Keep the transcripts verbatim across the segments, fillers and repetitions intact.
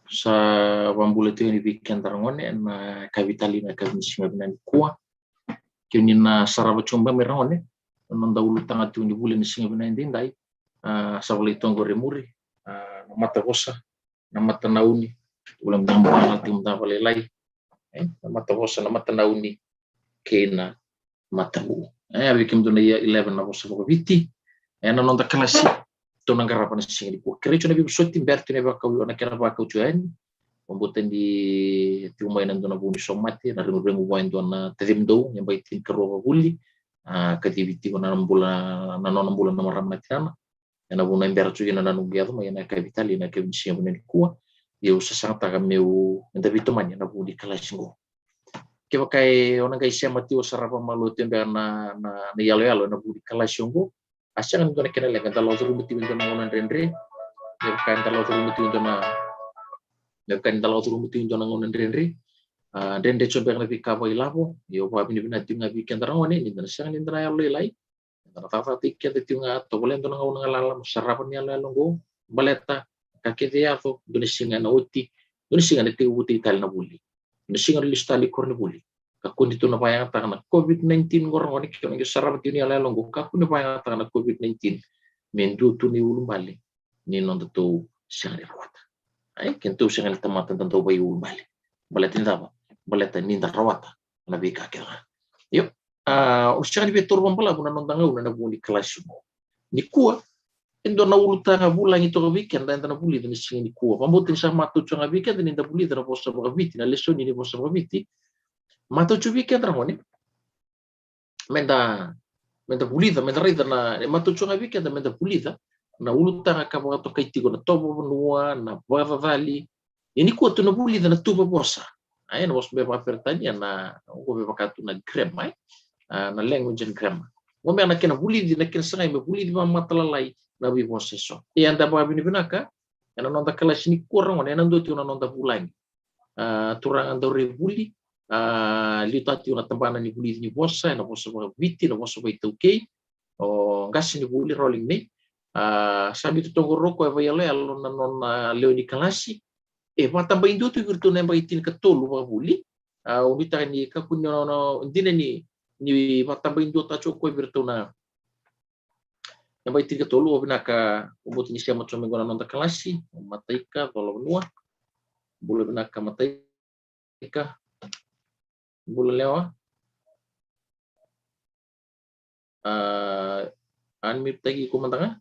Sa vabula tiko yani vei keda ragone na kavi tale na kavi ni siga vinaka nikua. Keu ni na sarava tiko mai ragone na noda ulutaga tiko ni vuli na siga vinaka edaidai. A, sa volai toka qori e muri, a, na matavosa, na matanauni, vula mada bala tiko mada valailai. E, na matavosa, na matanauni kei na matavu. E, a vei kemudou na year eleven na vosa vakaviti. E, na noda kalasi tou na qarava na siga nikua. Kerei tiko na veivosoti, bera tiko na vakau, na kena vakau tiko yani. Vabauta ni tiko mai na dua na vuni somate, na reguregu vua e dua na tacimudou, e bai tinikarua vavuli. A, kacivi tiko na bula, na nona bula na marama na tinana. Ena vuna e bera tiko kina na noqu yaco mai ena kavi tale na kavi ni siga vinaka nikua. Ia au sasagataka meu, meda veitomani ena vu ni kalasi qo. Kevaka e o na qai sema tiko sara vakamalua tiko beka na, na, na iyaloyalo ena vu ni kalasi oqo, a sega ni dua na kena leqa, da lako curuma tiko e dua na gauna dredre. Kevaka eda lako curuma tiko e dua na, kevaka ni da lako curuma tiko e dua na gauna dredre, a, dredre tiko beka na veika vakailavo. Ia au vakavinavinaka tiko ga vei keda ragone ni da na sega ni da na yalolailai. Eda na cakacakataki keda tiko ga, tovolea e dua na gauna galala mo sarava na iyaloyalo oqo. Baleta ka kece e yaco, dua na siga ena oti, dua na siga ena tekivutaki tale na vuli, dua na siga ena lesu tale i koronivuli. Kakua ni tou na vakayagataka na COVID nineteen qo ragone, ke o na qai sarava tiko na iyaloyalo oqo, kakua ni vakayagataka na COVID nineteen me dua tu na iulubale ni nodatou sega ni rawata. Ai, kedatou sega ni tamata da dau vakaiulubale. Baleta ni cava? Baleta ni da rawata na veika kece ga. Io, a, au sega ni via taura vakabalavu na noda gauna ena vu ni kalasi oqo. Nikua, e dua na ulutaga vulagi toka vei keda eda na vulica ena siga nikua. Vakabauta ni sa matau tiko ga vei keda ni da vulica na vosa vakaviti, na lesoni ni vosa vakaviti. Matau tiko vei keda ragone meda, meda vulica, meda raica na, e matau tiko ga vei keda meda vulica na ulutaga ka vakatokai tiko na tovo vanua, na vakacacali. Ia nikua tou na vulica na tuva vosa. Ai, na vosa me vakaperitania na, oqo me vaka tu na grammar, e? A, na language and grammar. Oqo me na kena vulici, na kena sagai me vulici vakamatalalai na veivosa eso. Ia eda vakavinavinaka ena noda kalasi nikua ragone, ena dua tiko na noda vulagi. A, turaga Daureivuli, a, liutaka tiko na tabana ni vulici ni vosa, ena vosa vakaviti, na vosa vakaitaukei, o qasenivuli Rolling May. A, sa biuta toka qori o koya e vakaiyaloyalo na nona lewe ni kalasi. E vakatabaidua tu vei iratou na yabaki tinikatolu vakavuli. A, au nuitaka ni kakua ni, na, na, dina ni, ni vakatabaidua tale tiko o koya vei iratou na yabaki tinikatolu. O vinaka, o bula ni sema tiko mai qo na noda kalasi, o Mataika Colavanua. Bula vinaka Mataika. Bula lewa. A, unmute-taki iko mada ga.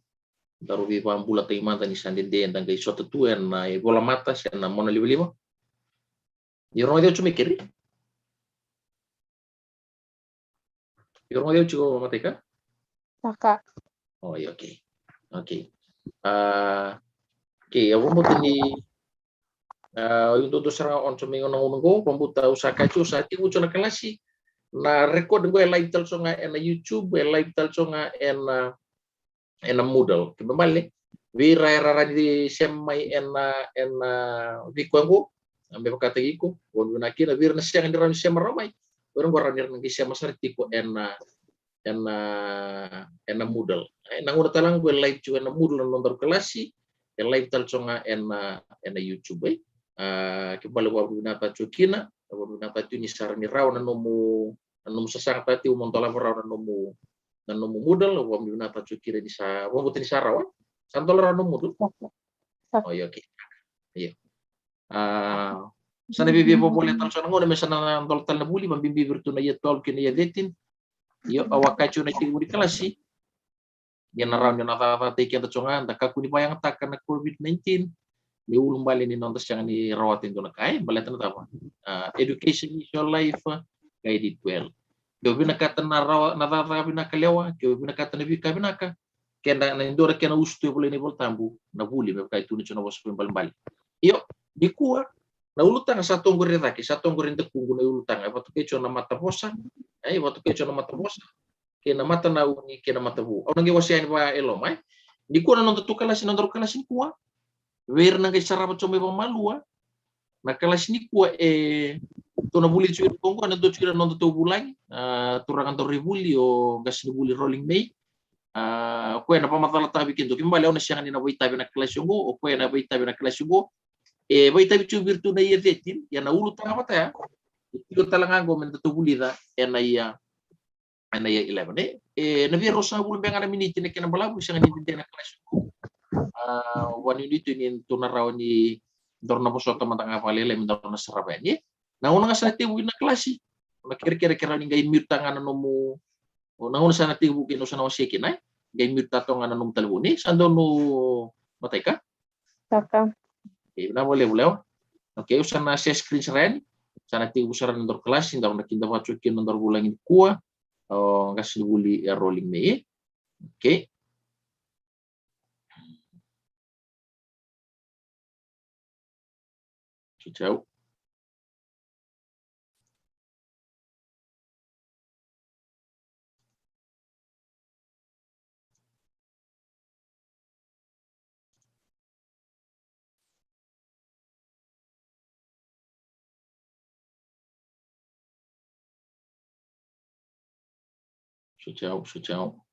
Daru veivakabulataki mada ni sa dede da qai sota tu ena ivolamata se na mona livaliva. Io, rogoci au tiko mai keri? Io, rogoci au tiko Mataika? Saka. O, io, okay. Okay. A, okay, au vakabauta ni, a, au dodonu sara ga o na tiko mai na gauna qo, vakabauta au sa kaya tiko, au sa tekivu tiko na kalasi. Na record qo e live tale tiko ga ena YouTube, e live tale tiko ga ena, ena Moodle. Kena ibalebale, vei ira era rawa ni sema mai ena, ena vei koya qo, a, me vakataki iko, vakavinavinaka kina. Vei ira na sega ni rawa ni sema rawa mai, o ira qo rawa ni ra na qai sema sara tiko ena, ena, ena Moodle. E, na gauna tale ga qo e live tiko ena Moodle na nodaru kalasi, e live tale tiko ga ena, ena YouTube, e. A, kena ibalebale au vakavinavinaka tiko kina, au vakavinavinaka tiko ni sa rawa ni rawa na nomu, na nomu sasagataka tiko mo dolava rawa na nomu, na nomu Moodle, au vakavinavinaka tiko kina ni sa, vakabauta ni sa rawa, e? Sa dola rawa na nomu Moodle? Saka. O, io, okay. Io. A, sa na viavia vakavoleka tale tiko na gauna me sa na dola tale na vuli, vakabibi vei iratou na year twelve kei na year thirteen. Io, au a kaya tiko na itekivu ni kalasi. Ia na rawa ni o na cakacakataki keda tiko ga, da kakua ni vakayagataka na COVID nineteen me ulubale ni noda sega ni rawata e dua na ka, e, baleta na cava? A, education is your life, guide it well. Ke o vinakata na rawa, na cakacaka vinaka lewa, ke o vinakata na veika vinaka, keda na dua na kena usutu e volai ena iVolatabu, na vuli, me vaka e tukuna tiko na vosa vakaibalebale. Io, nikua, na ulutaga sa toka qori e cake, sa toka qori e dakuqu na ulutaga, e vakatokai tiko na matavosa, e, e vakatokai tiko na matavosa kei na matanauni kei na matavu. Au na qai wasea yani vaka e loma, e. Nikua na nodatou kalasi, na nodaru kalasi nikua. Vei ira na qai sarava tiko mai vakamalua na kalasi nikua, e, tou na vulica tiko qo, na dua tiko na nodatou vulagi, a, turaga Daureivuli, o qasenivuli Rolling May. A, o koya na vakamacalataka vei keda. Kena ibalebale au na sega ni na vakaitavi ena kalasi oqo, o koya na vakaitavi ena kalasi oqo. E vakaitavi tiko vei iratou na year thirteen, ia na ulutaga vata ya e tiko tale ga oqo me datou vulica ena year, ena year eleven, e. E na via ruasagavulu beka ga na miniti na kena balavu, sega ni dede na kalasi oqo. A, vakanuinui tu ni tou na rawa ni daru na vosota mada ga vakalailai me daru na sarava yani, e. Na gauna ga sa na tekivu na kalasi, na kerekere ke rawa ni qai mute-taka ga na nomu, o na gauna sa na tekivu kina, o sa na wasea kina, e, qai mute-taka toka ga na nomu talevoni, e. Sa donu, Mataika? Saka. Okay, vinaka vakalevu, Lewa. Okay, au sa na share screen sara yani. Sa na tekivu sara na nodaru kalasi, daru na kidavaki tiko kina na nodaru vulagi nikua. O qasenivuli e rolling mai, e. Okay. Ciao, ciao. Ciao, ciao, ciao.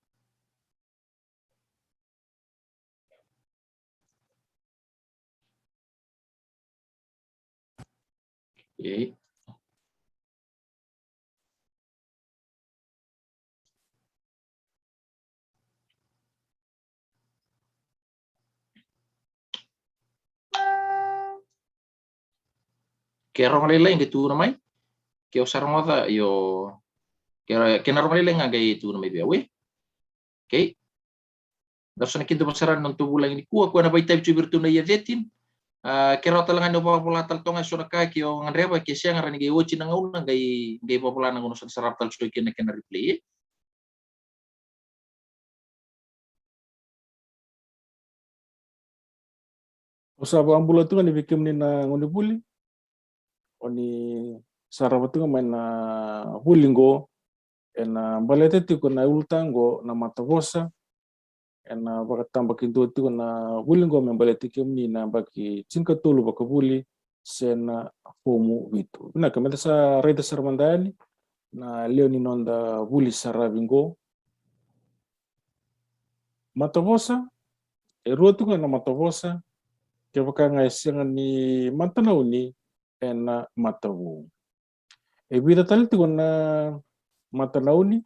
Okay. Ke rogo lailai qai tukuna mai. Ke o sa rogoca, io. Ke, ke na rogo lailai ga qai tukuna mai vei au, e. Okay. Daru sa na kidavaki sara na nodatou vulagi nikua, o koya na vakaitavi tiko vei iratou na year thirteen. A, ke rawa tale ga ni o vakavola tale toka ga e so na ka ke o gadreva, ke sega, rawa ni qai oti na gauna qai, qai vakavola na gauna sa na sarava tale tiko kina na kena replay, e. Au sa vakabula tu ga ni vei kemuni na gonevuli, o ni sarava tu ga mai na vuli qo, ena baleta tiko na ulutaga qo na matavosa, ena vakatabakidua tiko na vuli qo me baleti kemuni na yabaki tinikatolu vakavuli se na fomu vitu. Vinaka, meda sa raica sara mada yani na lewe ni noda vuli saravi qo. Matavosa, e rua tiko ga na matavosa, kevaka ga e sega ni matanauni ena matavu. E vica tale tiko na matanauni,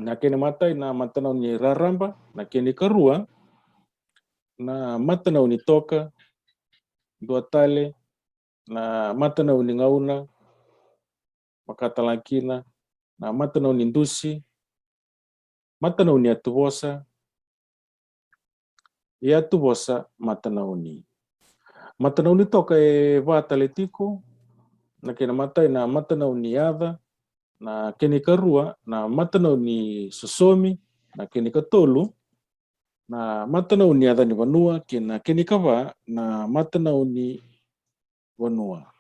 na kena imatai na matanauni raraba, na kena ikarua na matanauni toka, dua tale na matanauni gauna, vaka tale ga kina na matanauni dusi, matanauni yatuvosa, yatuvosa matanauni. Matanauni toka e va tale tiko, na kena imatai na matanauni yaca, na kena ikarua na matanauni sosomi, na kena ikatolu na matanauni yaca ni vanua, kei na kena ikava na matanauni vanua,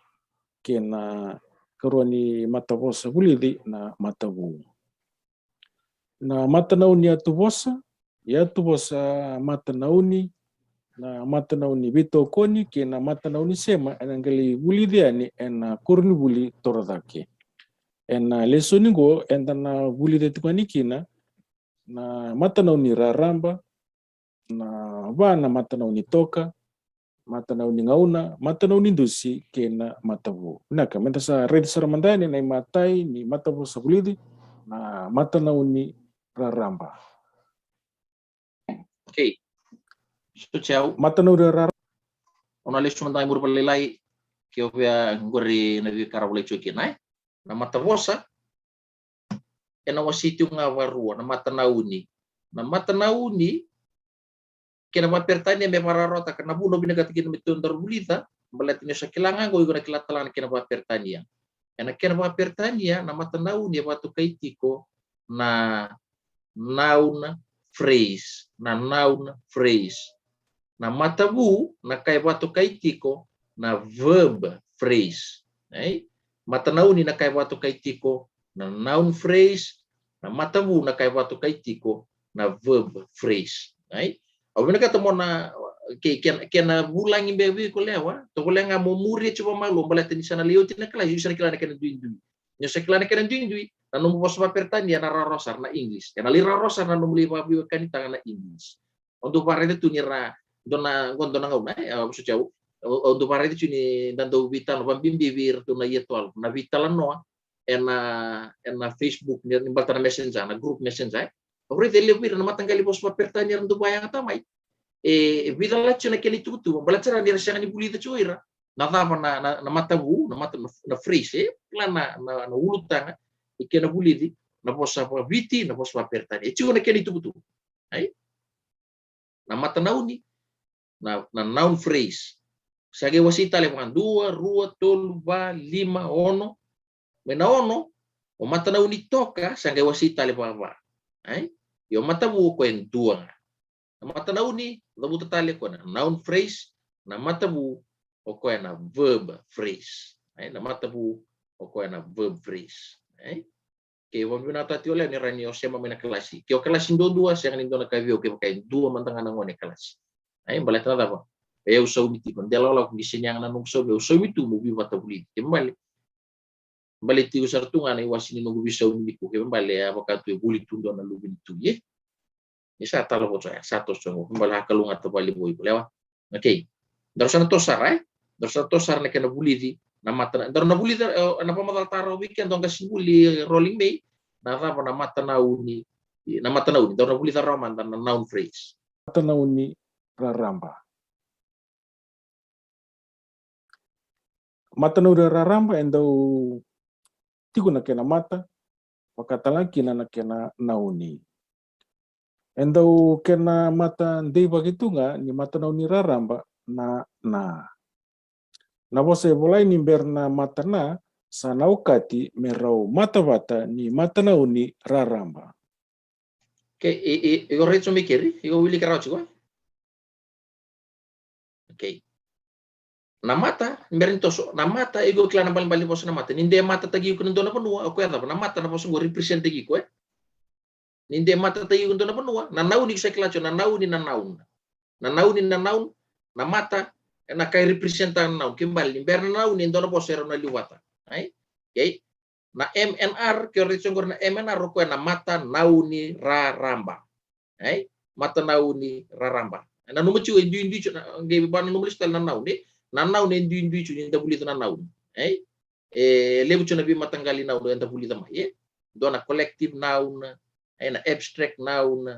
kei na ikarua ni matavosa vulici na matavu. Na matanauni yatuvosa, yatuvosa matanauni, na matanauni veitokoni kei na matanauni sema, ena qai lai vulici yani ena koronivuli torocake. Ena lesoni qo eda na vulica tiko yani kina na matanauni raraba, na va na matanauni toka, matanauni gauna, matanauni dusi kei na matavu. Vinaka, meda sa raica sara mada yani na imatai ni matavosa vulici, na matanauni raraba. Okay. So ciao. Matanauni raraba. Au na lesu mada ga i muri vakalailai, ke o via qori na veika ra volai tiko kina, e. Na matavosa, ena wasei tiko ga vakarua, na matanauni. Na matanauni, kena vakaperitania me vakarawarawataka, na vuna au vinakata kina me tou daru vulica, baleta ni o sa kila ga qo, iko na kila tale ga na kena vakaperitania. Ena kena vakaperitania, na matanauni e vakatokai tiko na noun phrase, na noun phrase. Na matavu na ka e vakatokai tiko na verb phrase. Ei? Matanauni na ka e vakatokai tiko na noun phrase, na matavu na ka e vakatokai tiko na verb phrase. Ei? Au vinakata mo na, ke, ke, kena vulagi beka vei iko, Lewa, tovolea ga mo muria tiko vakamalua, baleta ni sa na lai oti na kalasi, iko sa na kila na kena duidui. Ni o sa kila na kena duidui, Na nomu vosa vakaperitania ena rawarawa sara na English. Ena lai rawarawa sara na nomu lai vakaveiwekanitaka na English. Au dau vakaraica tu ni ra dua na, qo dua na gauna, e, au vosoti au. Au, au dau vakaraica tu ni da dau veitalanoa vakabibi vei iratou na year twelve, na veitalanoa ena, ena Facebook, ni, ni baleta na Messenger, na group Messenger, e. Au raica e levu vei ira na mataqali vosa vakaperitania era dau vakayagataka mai. E, e vica la tiko na kena ituvatuva, baleta sara ni ra sega ni vulica tiko ira na cava na, na, na matavu, na mata, na, na phrase, e, la na, na, na ulutaga ni kena vulici na vosa vakaViti, na vosa vakaperitania. E tiko na kena ituvatuva. Ai? Na matanauni, na, na noun phrase. Sa qai wasei tale vaka dua, rua, tolu, va, lima, ono. Mai na ono, o matanauni toka, sa qai wasei tale vaka va. Ai? Io matavu o koya e dua ga. Na matanauni, cavuta tale o koya na noun phrase, na matavu o koya na verb phrase. Ai? Na matavu o koya na verb phrase. Ai? Ke vakavinakataki tiko o Leo ni rawa ni o sema mai na kalasi. Ke o kalasi duadua, sega ni dua na ka vei au kevaka e dua mada ga na gone e kalasi. Ai, baleta na cava? E au saumi tiko. De lakolako qi sega ni yaga na noqu saumi, au saumi tu meu veivakavulici. Kena ibalebale, baleti tiko sara tu ga na iwase ni noqu veisaumi nikua. Kena ibalebale, e a vaka tu e vuli tu dua na luve ni tui, e? Ni sa talavoca ya, sa toso qo. Kena ibalebale a kalougata vakalevu o iko, lewa. Okay. Daru sa na toso sara, e? Daru sa na toso sara na kena vulici na mata, daru na vulica, e, na vakamacalataka rawa vei keda o qasenivuli Rolling May, na cava na matanauni, na matanauni, daru na vulica rawa mada na noun phrase. Matanauni raraba. Matanauni raraba e dau tiko na kena mata, vaka tale ga kina na kena nauni. E dau kena mata deivaki tu ga ni matanauni raraba na na. Na vosa e volai ni bera na mata na, sa na okati me rau mata vata ni matanauni raraba. Okay, i, i, iko raica tiko mai keri, iko wilika rawa tiko. Okay. Na mata, ni bera ni toso, na mata, iko kila na balebale ni vosa na mata. Ni de matataki iko na dua na vanua, o koya cava, na mata na vosa qo represent taki iko, e? Ni de matataki iko na dua na vanua, na nauni iko sa kila tiko, na nauni na noun. Na nauni na noun, na mata, ena ka e represent na noun. Kena ibalebale, ni bera na nauni, e dua na vosa e rau na liu vata. Ai? Okay? Na M N R, ke o raica tiko qori na M N R, o koya na matanauni raraba. Ai? Matanauni raraba. E nanuma tiko e duidui tiko, na, qai vaka nanuma lesu tale na noun, e? Na noun e duidui tiko ni da vulica na noun. Ai? E levu tiko na veimataqali noun eda vulica mai, e? Dua na collective noun, e, na abstract noun,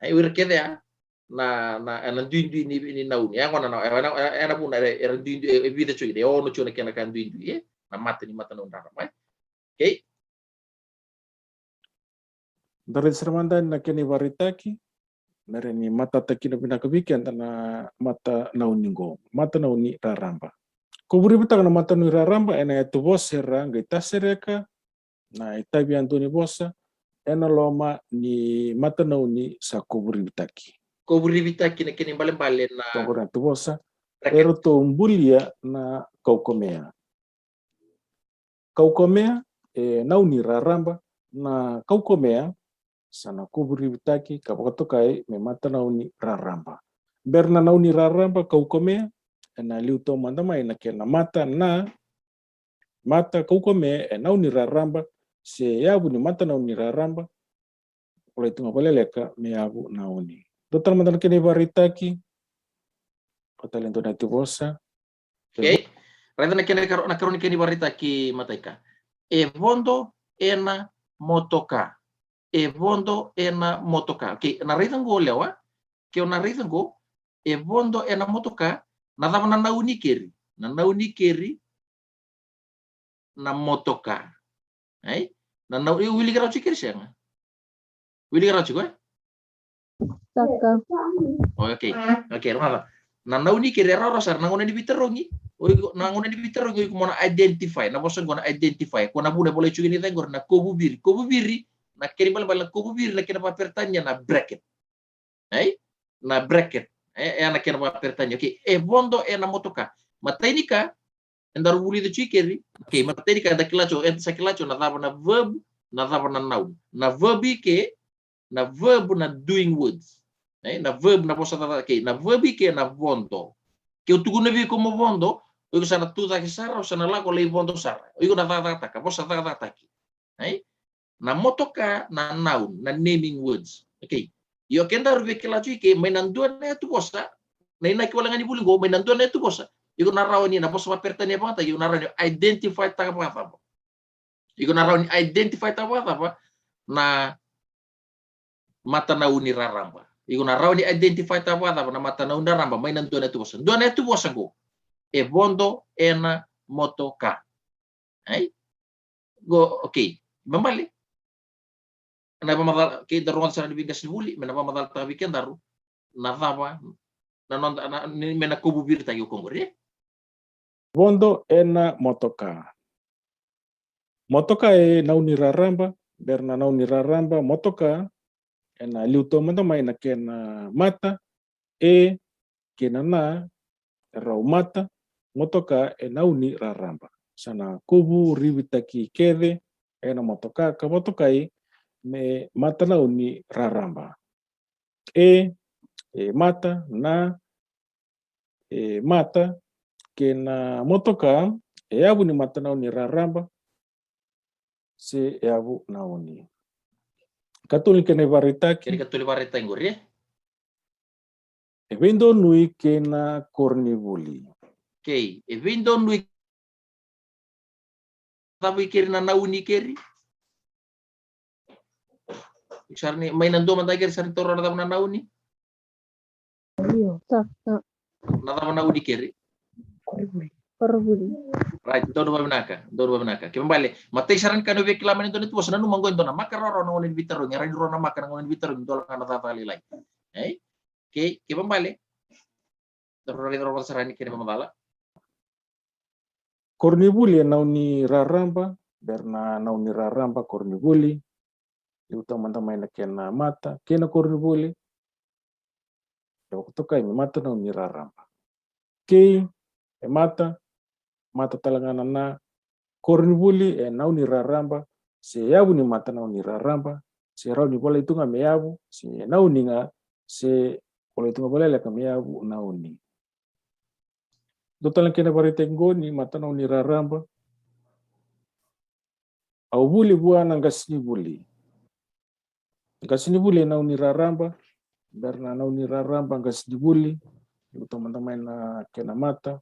e, o ira kece ya, na, na, e, na duidui ni, ni noun. E, gona na, e, na, e, e, na vuna, e, era duidui, e, e vica tiko, e, ono tiko na kena ka duidui, e? Na mata ni matanauni raraba, e? Okay? Da raica sara mada na kena ivakaraitaki, me rawa ni matata kina vinaka vei keda na matanauni qo, matanauni raraba. Kovurivitaka na matanauni raraba ena yatuvosa era qai tasereka na itavi yadua ni vosa ena loma ni matanauni sa kovurivitaki. Kovurivitaki na kena ibalebale na toqo na yatuvosa. Bracket. Eratou bulia na kaukamea. Kaukamea e nauni raraba, na kaukamea sa na kovurivitaki ka vakatokai me matanauni raraba. Bera na nauni raraba, kaukamea, ena liu taumada mai na kena mata na, mata kaukamea e nauni raraba, se yavu ni matanauni raraba, volai tu ga vakaleleka me yavu nauni. Dua tale mada na kena ivakaraitaki, o tale dua na yatuvosa. Okay. Raica na kena ikarua, na ikarua ni kena ivakaraitaki, Mataika. E vodo ena motoka. E vodo ena motoka. Okay, na raica qo lewa. Ke o na raica qo, e vodo ena motoka. Na cava na nauni keri? Na nauni keri na motoka. Ai? Na, na, e wilika rawa tiko keri sega? Wilika rawa tiko, e? Saka. O, okay. Okay, raica. Na nauni keri e rawarawa sara, na gauna ni veitarogi. O iko, na gauna ni veitarogi, o iko mo na identify. Na vosa qo na identify. Ko na vuna e volai tiko ni cai qori na kovuviri. Kovuviri, na kena ibalebale na kovuviri, na kena vakaperitania na bracket. Ai? Na bracket. E, e na kena vakaperitania. Okay, e vodo ena motoka. Matai ni ka, edaru vulica tiko i keri. Okay, matai ni ka eda kila tiko, eda sa kila tiko na cava na verb, na cava na noun. Na verb i ke, na verb na doing words. Ai? Na verb na vosa cakacaka. Okay, na verb i ke na vodo. Ke au tukuna vei iko mo vodo, o iko sa na tu cake sara, o sa na lako lai vodo sara. O iko na cakacakataka, vosa cakacakataki. Ai? Na motoka na noun, na naming words. Okay. Io, kedaru via kila tu i ke mai na dua na yatuvosa, na inaki wale ga ni vuli qo, mai na dua na yatuvosa, iko na rawa ni, na vosa vaperitania vakataki, iko na rawa ni identify taka vakacava? Iko na rawa ni identify taka vakacava na matanauni raraba? Iko na rawa ni identify taka vakacava na matanauni raraba mai na dua na yatuvosa? Dua na yatuvosa qo, e vodo ena motoka. Ai? Qo, okay. Babale. Na vakamacala, kei daru rogoca sara ni veiqasenivuli me na vakamacalataka vei kedaru na cava na noda, na, ni, me na kovu viritaki o koqori. Vodo ena motoka. Motoka e noun ni raraba, bera na noun ni raraba, motoka, ena liu taumada mai na kena mata, e kei na na, e rau mata, motoka e noun ni raraba. Sa na kovu rivitaki kece ena motoka ka vakatokai me matanauni raraba. E, e mata, na, e mata, kei na motoka, e yavu ni matanauni raraba, se yavu nauni. Katolu ni kena ivakaraitaki. Kena ikatolu ivakaraitaki qori, e? E veidonui kei na koronivuli. Okay, e veidonui. Cava i keri na nauni keri? Sara ni, mai na dua mada keri, sara ni taura na cava na nauni? Io, ta, ta. Na cava nauni keri? Koronivuli. Koronivuli. Right, donu vavinaka, donu vavinaka. Ke bale, matai sara ni ka na via kila mai na dua na yatuvosa, nanuma qo e dua na maka rawarawa na gauna ni veitarogi, e rawa ni rua na maka na gauna ni veitarogi, dua ga na cakacaka lailai. Ei? Ke, ke bale. Daru raica, raica sara ni kena ivakamacala. Koronivuli e noun ni raraba, bera na noun ni raraba koronivuli. Liu taumada mai na kena mata kei na koronivuli, e vakatokai me matanauni raraba. Kei, e mata, mata tale ga na na, koronivuli e noun ni raraba, se yavu ni matanauni raraba, se rawa ni volai tu ga me yavu, se nauni ga, se volai tu ga vakalekaleka me yavu nauni. Dua tale na kena ivakaraitaki qo ni matanauni raraba. Au vuli vua na qasenivuli. Qasenivuli e noun ni raraba, bera na noun ni raraba qasenivuli, liu taumada mai na kena mata.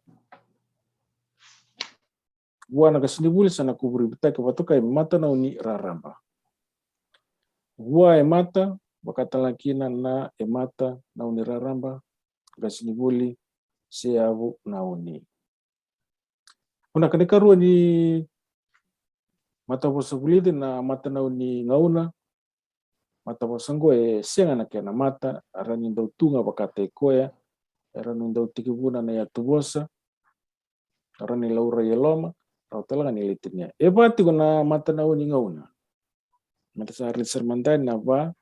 Vua na qasenivuli sa na kovu rivitaki vakatokai me matanauni raraba. Vua e mata, vaka tale ga kina na e mata, noun ni raraba, qasenivuli, se yavu nauni. Vinaka, na ikarua ni matavosa vulici na matanauni gauna. Matavosa qo e sega na kena mata, e rawa ni dau tu ga vakataki koya, e rawa ni dau tekivuna na yatuvosa, e rawa ni laurai e loma, rawa tale ga ni lai tinia. E va tiko na matanauni gauna. Meda sa raica sara mada na va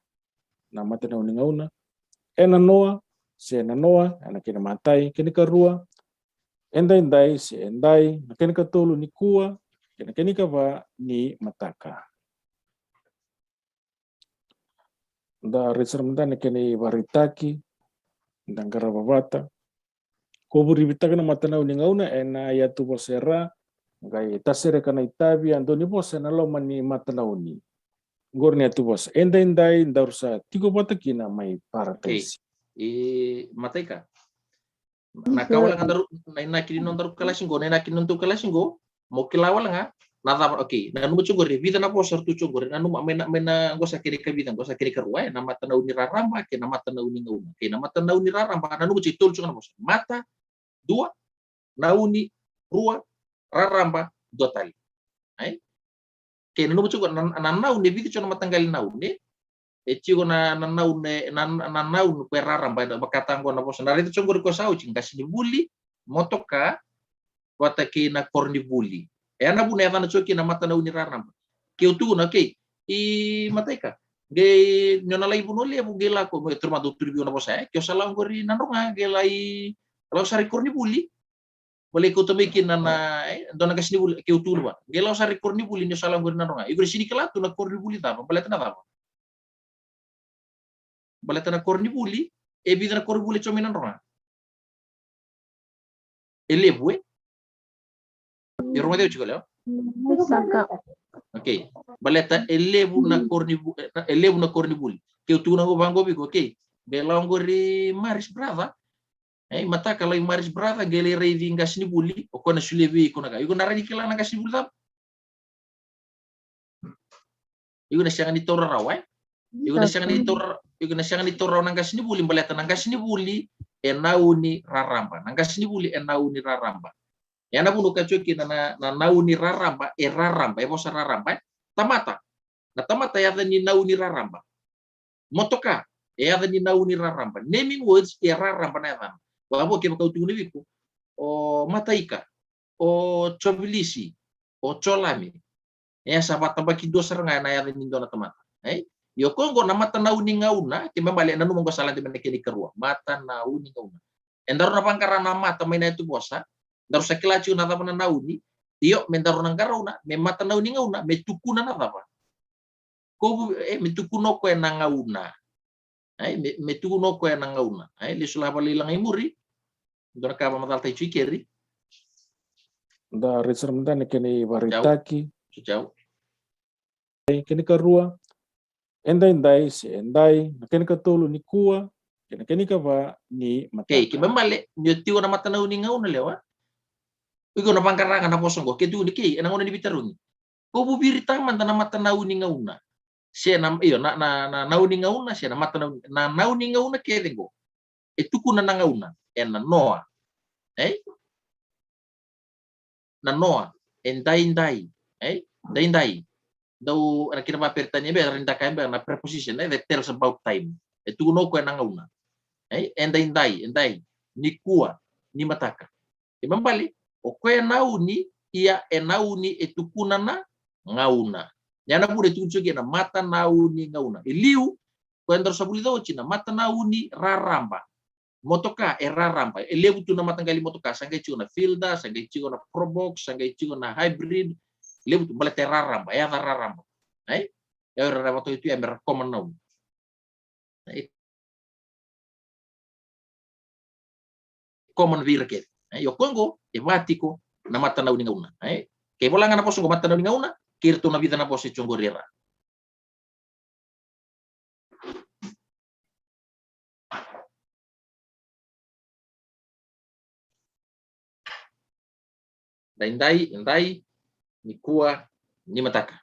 na matanauni gauna. E nanoa, se nanoa, ena kena imatai, kena ikarua. E daidai, se e dai, na kena ikatolu nikua, kei na kena ikava nimataka. Da raica sara mada na kena ivakaraitaki, da qarava vata. Kovu rivitaka na matanauni gauna ena yatuvosa e ra, qai tasereka na itavi, a dua ni vosa ena loma ni matanauni. Qori na yatuvosa. E daidai daru sa tiko vata kina mai Parataisi. Okay. E, matai ka. Na ka wale ga daru, na inaki ni nodaru kalasi qo, na inaki ni nodaru kalasi qo, mo kila wale ga na cava, okay, nanuma tiko qori, e vica na vosa era tu tiko qori, nanuma, mai na, mai na, qo sa kena ikavica, qo sa kena ikarua, e, na matanauni raraba kei na matanauni gauna. Kei na matanauni raraba, nanuma tiko e tolu tiko na vosa. Mata, dua, nauni, rua, raraba, dua tale. Ai? Kei nanuma tiko na, na nauni, e vica tiko na mataqali nauni. E tiko na, na nauni, na, na nauni ko e raraba, eda vakataka qo na vosa. Na raica tiko qori ko sa oti, qasenivuli, motoka, vata kei na koronivuli. E ya na vuna e yacana tiko kina na matanauni raraba. Keu tukuna, okay, i matai ka. Qai ni o na lai Vanua Levu, qai lako, me turu mada, au turu vei au na vosa, e, keu sa lako qori Nadroga, qai lai, lako sara i koronivuli. Mo lai kauta mai kina na, e, dua na qasenivuli, keu tukuna vua. Qai lako sara i koronivuli ni o sa lako qori Nadroga. Iko na sega ni kila tu na koronivuli cava, baleta na cava? Baleta na koronivuli, e vica na koronivuli e tiko mai Nadroga? E levu, e? E rogoci au tiko, Leo? Saka. Okay. Baleta e levu na koronivuli, e levu na koronivuli. Keu tukuna qo vaqo vei iko, okay. Qai lako qori Maris brother. E, mataka lai Maris brother, qai lai raici qasenivuli, o koya na solia vei iko na ka. Iko na rawa ni kila na qasenivuli cava? Iko na sega ni taura rawa, e? Iko na sega ni taura, iko na sega ni taura rawa na qasenivuli, baleta na qasenivuli e nauni raraba. Na qasenivuli e nauni raraba. E na vuna ka tiko kina na, na nauni raraba, e raraba, e vosa raraba, e? Tamata. Na tamata e yaca ni nauni raraba. Motoka, e yaca ni nauni raraba. Naming words, e raraba na yacana. Vavo kevaka au tukuna vei iko, o Mataika, o Jovilisi, o Jolami. E sa vatabaki dua sara ga na yaca ni dua na tamata. Ai? Io, koya qo na matanauni gauna, kena ibalebale e nanuma qo sa lade mai na kena ikarua. Matanauni gauna. E daru na vaqara na mata mai na yatuvosa, daru sa kila tiko na cava na nauni, io, me daru na qarauna, me matanauni gauna, me tukuna na cava? Kovu, e, me tukuna o koya na gauna. Ai, me, me tukuna o koya na gauna. Ai, lesu lava lai laga i muri. Dua na ka vakamacalataki tiko i keri. Da raica sara mada na kena ivakaraitaki. Ciao. Ciao. E, kena ikarua, edaidai se edai, na kena ikatolu nikua, kei na kena ikava ni mataka. Kei, kena ibalebale, ni o tiko na matanauni gauna lewa. Iko na vaqara ga na vosa qo, ke tukuni kei, ena gauna ni veitarogi. Kovu viritaka mada na matanauni gauna. Se na, io, na, na, na nauni gauna, se na matanauni, na nauni gauna kece qo. E tukuna na gauna, ena noa. Ei? Na noa, edaidai. Ei? Daidai. Dau, ena kena vakaperitania beka, era na kaya beka na preposition, e, that tells about time. E tukuna o koya na gauna. Ei? Edaidai, edai. Nikua, nimataka. Kena ibalebale, o koya e nauni, ia e nauni e tukuna na gauna. Ia na vuna e tukuni tiko kina na matanauni gauna. E liu, koya daru sa vulica oti na matanauni raraba. Motoka e raraba. E levu tu na mataqali motoka, sa qai tiko na Fielder, sa qai tiko na Probox, sa qai tiko na Hybrid. Levu tu, baleta e raraba, e yaca raraba. Ai? E o ira era vakatokai tu ya me ra common noun. Ai? Common vei ira kece. Ai? Io koya qo, e va tiko na matanauni gauna. Ai? Ke vola ga na vosa qo matanauni gauna, kei iratou na vica na vosa e tiko qori e ra. Daidai, edai, nikua, nimataka.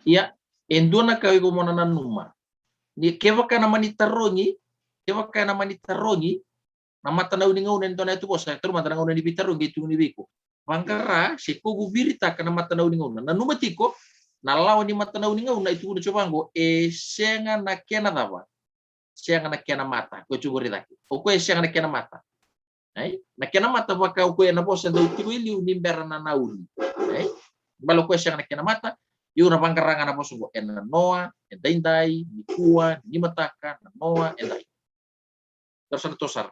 Ia, e dua na ka iko mo na nanuma. Ni kevaka na mani tarogi, kevaka na mani tarogi, na matanauni gauna e dua na yatuvosa, tarogi mada na gauna ni veitarogi e tukuni vei iko. Vaqara, se kovu viritaka na matanauni gauna. Nanuma tiko, na lawa ni matanauni gauna e tukuna tiko vaqo, e sega na kena cava? Sega na kena mata. Koya tiko qori cake. O koya e sega na kena mata. Ai? Na kena mata vaka o koya na vosa dau tiko e liu ni bera na nauni. Ai? Bale o koya e sega na kena mata, io na vaqara ga na vosa qo, ena noa, edaidai, nikua, nimataka, na noa, edai. Daru sa na tosara.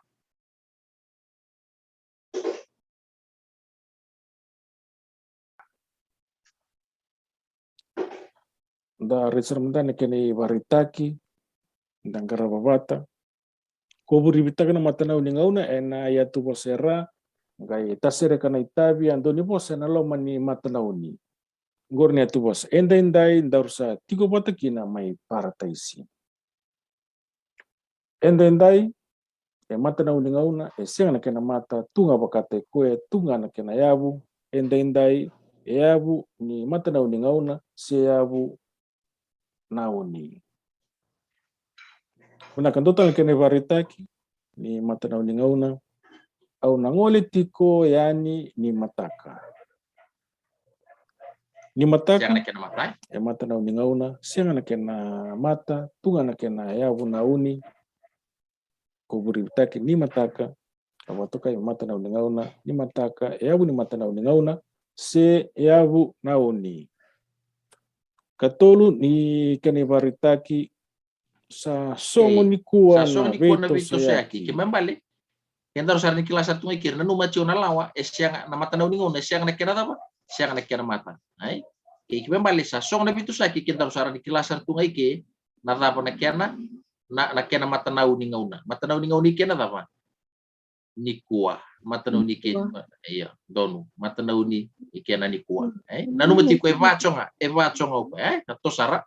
Da raica sara mada na kena ivakaraitaki, da qarava vata. Kovu rivitaka na matanauni gauna ena yatuvosa e ra, qai tasereka na itavi, a dau ni vosa ena loma ni matanauni. Qori na yatuvosa. Edaidai, daru sa tiko vata kina mai Parataisi. Edaidai, e matanauni gauna, e sega na kena mata, tu ga vakataki koya, tu ga na kena yavu. Edaidai, e yavu ni matanauni gauna, se yavu nauni. Vinaka, dua tale na kena ivakaraitaki ni matanauni gauna. Au na gole tiko yani nimataka. Nimataka. Sega na kena mata, e? E matanauni gauna, sega na kena mata, tu ga na kena yavu nauni. Kovu rivitaki nimataka. Ka vakatokai matanauni gauna, nimataka, e yavu ni matanauni gauna, se yavu nauni. Katolu ni kena ivakaraitaki, sa sogo nikua na veitosoyaki. Kena ibalebale, ke daru sa rawa ni kila sara tu ga i keri, nanuma tiko na lawa, e sega, na matanauni gauna, e sega na kena cava? sega na kena mata. Ai? Kei kivei bale sa sogo na veitosoyaki, ke daru sa rawa ni kila sara tu ga i ke na cava na kena, na, na kena matanau ni gauna. Matanau ni gauna i ke na cava? Nikua. Matanau ni ke, nikua. Ia, donu. Matanau ni, i ke na nikua. Ai? Nanuma tiko e vacoga, e vacoga o koya, ai? Na tosara.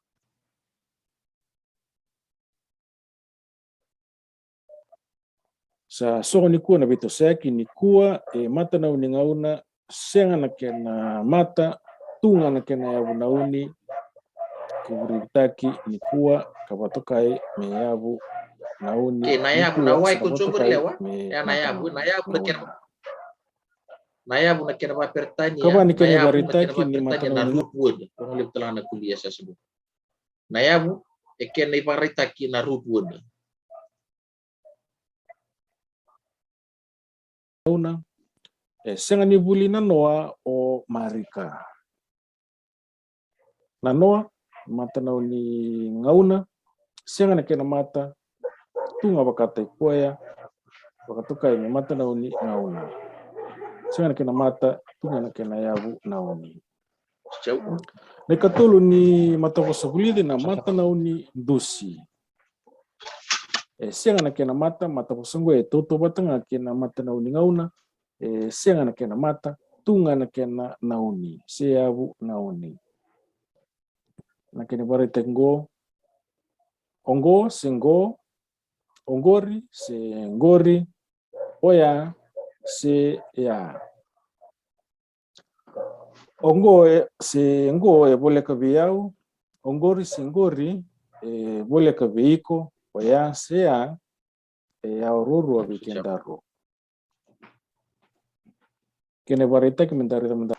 Sa sogo nikua na veitosoyaki, nikua e matanau ni gauna, sega na kena mata, tu ga na kena yavu na uni, ko vurivutaki nikua ka vakatokai me yavu na uni. Ke na yavu na wai ko cogo lewa, e na yavu, na yavu na kena, na yavu na kena vaperetania, ka va ni kena vaperetania na root word. Ko na levu tala na kulia sa sibu. Na yavu e kena ivakaraitaki na root word. Una, e sega ni vuli na noa o Marika. Na noa, matanau ni gauna, sega na kena mata, tu ga vakataki koya, vakatokai me matanau ni gauna. Sega na kena mata, tu ga na kena yavu na uni. Na ikatolu ni matavosa vulici na matanau ni dusi. E sega na kena mata, matavosa oqo e tautauvata ga kei na matanau ni gauna, e sega na kena mata, tu ga na kena na uni, se yavu na uni. Na kena ivakaraitaki oqo, oqo se qo, oqori se qori, oya se ya. Oqo e, se qo e voleka vei au, oqori se qori e voleka vei iko, oya se ya, e yawa ruarua vei kedaru. Kena ivakaraitaki me da raica mada.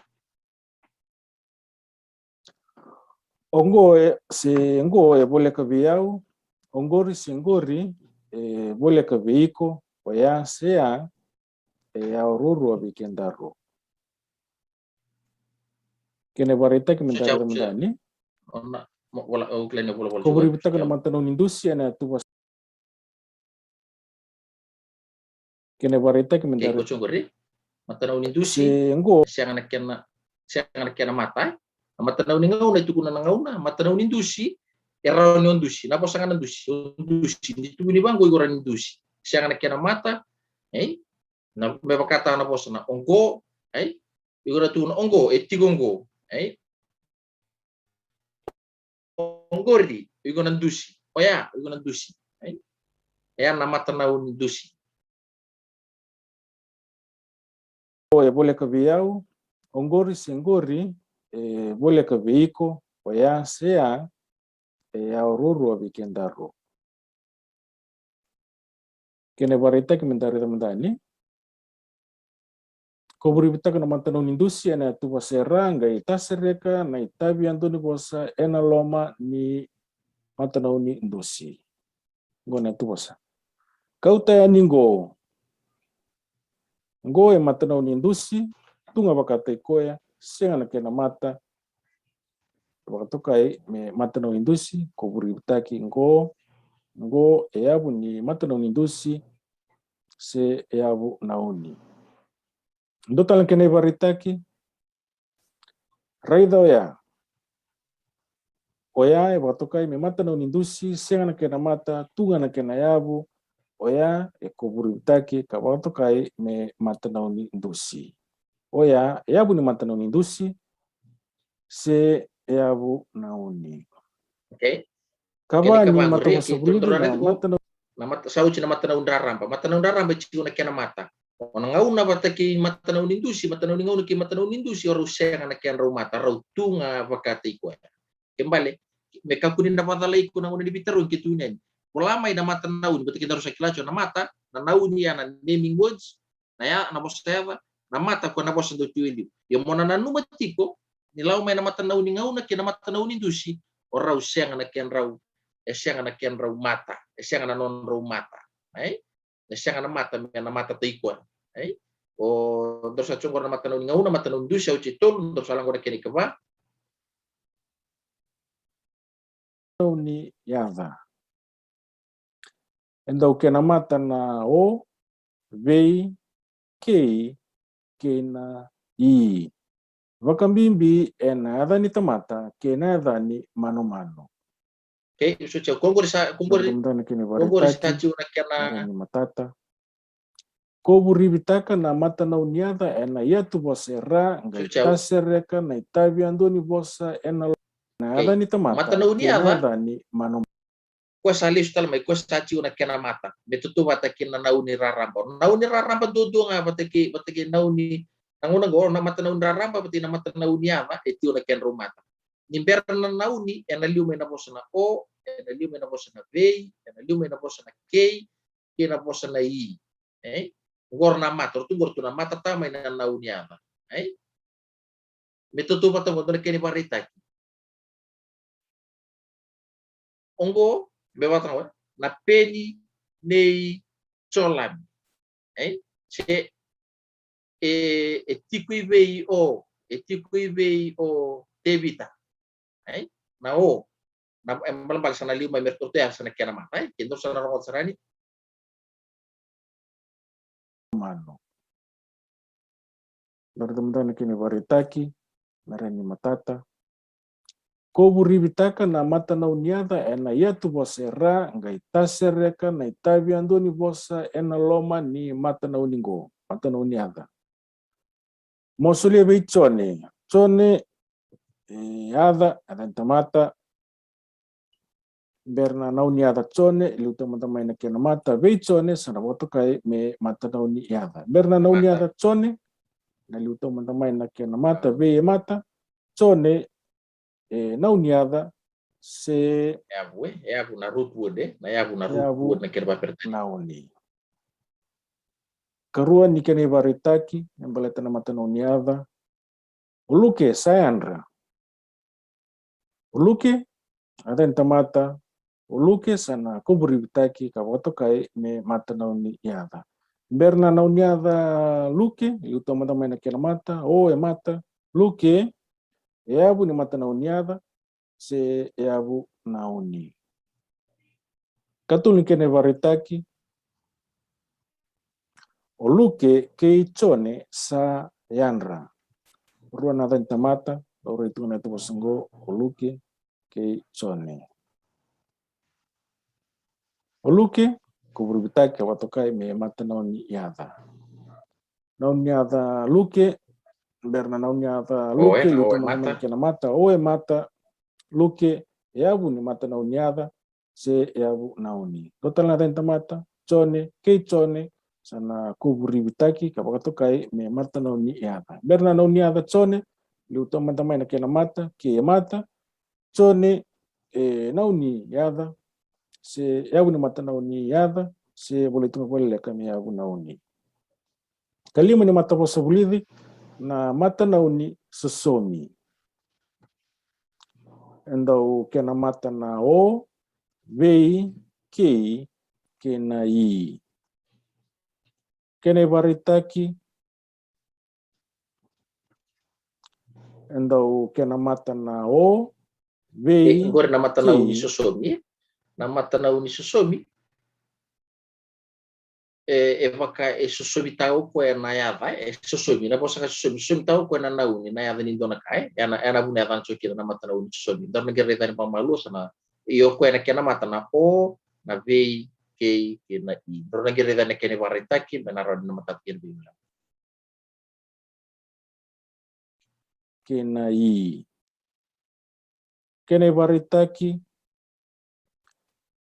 Oqo e, se qo e voleka vei au, oqori se qori e voleka vei iko, oya se ya, e yawa ruarua vei kedaru. Kena ivakaraitaki me da raica mada ni. Ko vurivutaka na matanau ni dusi ena yatuva. Kena ivakaraitaki me da raica. Matanau ni dusi. Se qo. Sega na kena, sega na kena mata. Na matanau ni gauna e tukuna na gauna, matanau ni dusi e rawa ni o dusi. Na vosa ga na dusi, o dusi. Ni tukuni vaqo iko rawa ni dusi. Sega na kena mata, ei? Na me vakataka na vosa na oqo, ei? Iko na tukuna oqo, e tiko oqo, ei? Oqori, iko na dusi. Oya, iko na dusi, ei? Oya na matanau ni dusi. O e voleka vei au, oqori se qori e voleka vei iko, oya se ya, e yawa ruarua vei kedaru. Kena ivakaraitaki me da raica mada ni. Ko vurivutaka na matanau ni dusi ena yatuva sera, qai tasereka na itavi yadua ni vosa ena loma ni matanau ni dusi. Qo na yatuvosa. Kauta yani qo. Qo e matanau ni dusi, tu ga vakataki koya, sega na kena mata, vakatokai me matanau ni dusi, ko vurivutaki qo, qo e yavu ni matanau ni dusi, se yavu na uni. Dua tale na kena ivakaraitaki, raica oya. Oya e vakatokai me matanau ni dusi, sega na kena mata, tu ga na kena yavu, oya e ko vurivutaki ka vakatokai me matanau ni dusi. Oya e yavu ni matanau ni dusi, se yavu na uni. Okay. Ka va ni matavosa vulici na matanau. Na mata, sa oti na matanau raraba. Matanau raraba e tiko na kena mata. O na gauna vata kei matanau ni dusi, matanau ni gauna kei matanau ni dusi, o rau sega na kedrau mata, rau tu ga vakataki koya. Ke bale, me kakua ni na vakacalai iko na gauna ni veitarogi ke tu yani. Vola mai na matanau ni, vata kei daru sa kila tiko na mata, na nauni ya na naming words, na ya, na vosa yaca, na mata ko na vosa dau tu e liu. Ia mo na nanuma tiko, ni lako mai na matanau ni gauna kei na matanau ni dusi, o rau sega na kedrau, e sega na kedrau mata, e sega na nodrau mata. Ai? E sega na mata me na mata tai koya. Ai? O daru sa tiko qori na matanau ni gauna, matanau ni dusi, au tiko tolu, daru sa lako na kena ikava. Ni yaca. E dau kena mata na o, vei, kei, kei na i. Vakabibi ena yaca ni tamata kei na yaca ni manumanu. Okay, so tiko ko qori sa, ko qori, ko qori sa tiko na kena ni matata. Ko vurivitaka na matanauni yaca ena iyatuvosa e ra, qai tasereka na itavi yadua ni vosa ena lo-, na yaca ni tamata kei na yaca ni manumanu. Koya sa lesu tale mai, koya sa tiko na kena mata me tautauvata kei na nauni raraba. Nauni raraba duadua ga vata kei, vata kei nauni, na gauna qo na matanauni raraba vata kei na matanauni yaca e tiko na kedrau mata. Ni bera na nauni, ena liu mai na vosa na o, ena liu mai na vosa na vei, ena liu mai na vosa na kei, kei na vosa na i. E? Qori na mata, ratou qori tu na mata ta mai na nauni yaca. E? Me tautauvata qo dua na kena ivakaraitaki. Oqo, me vata qo, na peni nei Jolami. E? Se, e, e tiko i vei o, e tiko i vei o Tevita. E? Na o, na, e balebale sa na liu mai me ratou ya sa na kena mata. E? Ke dou sa na rogoca sara ni manu. Dua na kena ivakaraitaki me ra ni matata. Ko vurivitaka na matanauni yaca ena iyatuvosa e ra, qai tasereka na itavi yadua ni vosa ena loma ni matanauni qo, matanauni yaca. Mo solia vei Jone. Jone, e, yaca, yaca ni tamata. Bera na nauni yaca Jone, liu taumada mai na kena mata vei Jone, sa na vakatokai me matanauni yaca. Bera na nauni yaca Jone, na liu taumada mai na kena mata vei e mata, Jone, e, nauni yaca, se yavu, e, yavu na root word, e, na yavu na root word na kena vakaperitania. Nauni. Karua ni kena ivakaraitaki me baleta na matanauni yaca. O Luke sa yadra. O Luke, yaca ni tamata, o Luke sa na ko vurivitaki ka vakatokai me matanauni yaca. Bera na nauni yaca Luke, liu taumada mai na kena mata, o e mata, Luke, e yavu ni matanauni yaca, se e yavu nauni. Katolu ni kena ivakaraitaki, o Luke kei Jone sa yadra. Rua na yaca ni tamata, laurai tu na iyatuvosa qo, o Luke kei Jone. O Luke, ko vurivitaki ka vakatokai me matanauni yaca. Nauni yaca Luke, bera na nauni yaca Luke, liu taumada mai na kena mata, o e mata, Luke, e yavu ni matanauni yaca, se e yavu nauni. Dua tale na yaca ni tamata, Jone, kei Jone, sa na ko vurivitaki ka vakatokai me matanauni yaca. Bera na nauni yaca Jone, liu taumada mai na kena mata, kei e mata, Jone, e nauni yaca, se yavu ni matanauni yaca, se volai tu ga vakaleleka me yavu nauni. Kalima ni matavosa vulici, na matanauni sosomi. E dau kena mata na o, vei, kei, kei na i. Kena ivakaraitaki, e dau kena mata na o, vei, e, qori na matanauni sosomi. Na matanauni sosomi. E, e vaka e sosomitaka o koya na yaca, e sosomi, na vosa ka sosomi, sosomitaka o koya na nauni, na yaca ni dua na ka, e, e na, e na vuna e yacana tiko kina na matanauni sosomi. Dou na qai raica yani vakamalua sa na, io, o koya na kena mata na o, na vei, kei, kei na i. Dou na qai raica yani na kena ivakaraitaki, me na rawa ni na matata kina vei. Kei na i. Kena ivakaraitaki,